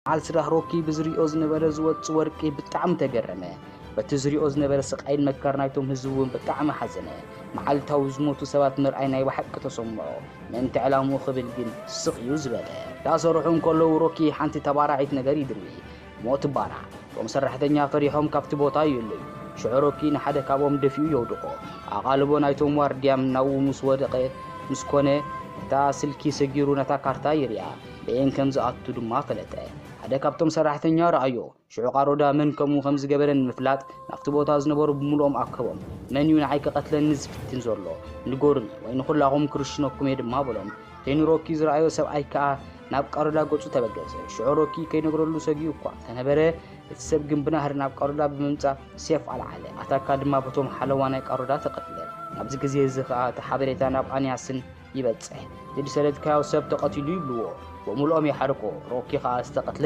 መዓልቲ ስራሕ ሮኪ ብዝሪኦ ዝነበረ ዝወጽእ ወርቂ ብጣዕሚ ተገረመ። በቲ ዝሪኦ ዝነበረ ስቓይን መከራ ናይቶም ህዝቢ እውን ብጣዕሚ ሓዘነ። መዓልታዊ ዝሞቱ ሰባት ምርኣይ ናይ ብሓቂ ተሰምዖ። ምእንቲ ዕላምኡ ክብል ግን ስቕ እዩ ዝበለ። እንዳሰርሑ እንከለዉ ሮኪ ሓንቲ ተባራዒት ነገር ይድርቢ። ሞት ባራ። እቶም ሰራሕተኛ ፈሪሖም ካብቲ ቦታ ይእለዩ። ሽዑ ሮኪ ንሓደ ካብኦም ደፊኡ የውድቖ። ኣቓልቦ ናይቶም ዋርድያም ናብኡ ምስ ወደቐ ምስ ኮነ፣ እታ ስልኪ ሰጊሩ ነታ ካርታ ይርያ። በየን ከም ዝኣቱ ድማ ፈለጠ። ሓደ ካብቶም ሰራሕተኛ ረኣዮ። ሽዑ ቃሮዳ መን ከምኡ ከም ዝገበረ ንምፍላጥ ናብቲ ቦታ ዝነበሩ ብምልኦም ኣከቦም። መን እዩ ንዓይ ክቐትለኒ ዝፍትን ዘሎ? ንገሩኒ ወይ ንኹላኹም ክርሽነኩም እየ ድማ በሎም። እቲ ንሮኪ ዝረኣዮ ሰብኣይ ከኣ ናብ ቃሮዳ ገጹ ተበገሰ። ሽዑ ሮኪ ከይነግረሉ ሰጊኡ እኳ እንተነበረ፣ እቲ ሰብ ግን ብናህሪ ናብ ቃሮዳ ብምምጻእ ሴፍ ኣልዓለ። ኣታካ ድማ በቶም ሓለዋ ናይ ቃሮዳ ተቐትለ። ኣብዚ ግዜ እዚ ከኣ እቲ ሓበሬታ ናብ ኣንያስን ይበጽሕ። እቲ ዝሰደድካዮ ሰብ ተቐቲሉ ይብልዎ። ብምልኦም ይሓርቆ። ሮኪ ከኣ ዝተቐትለ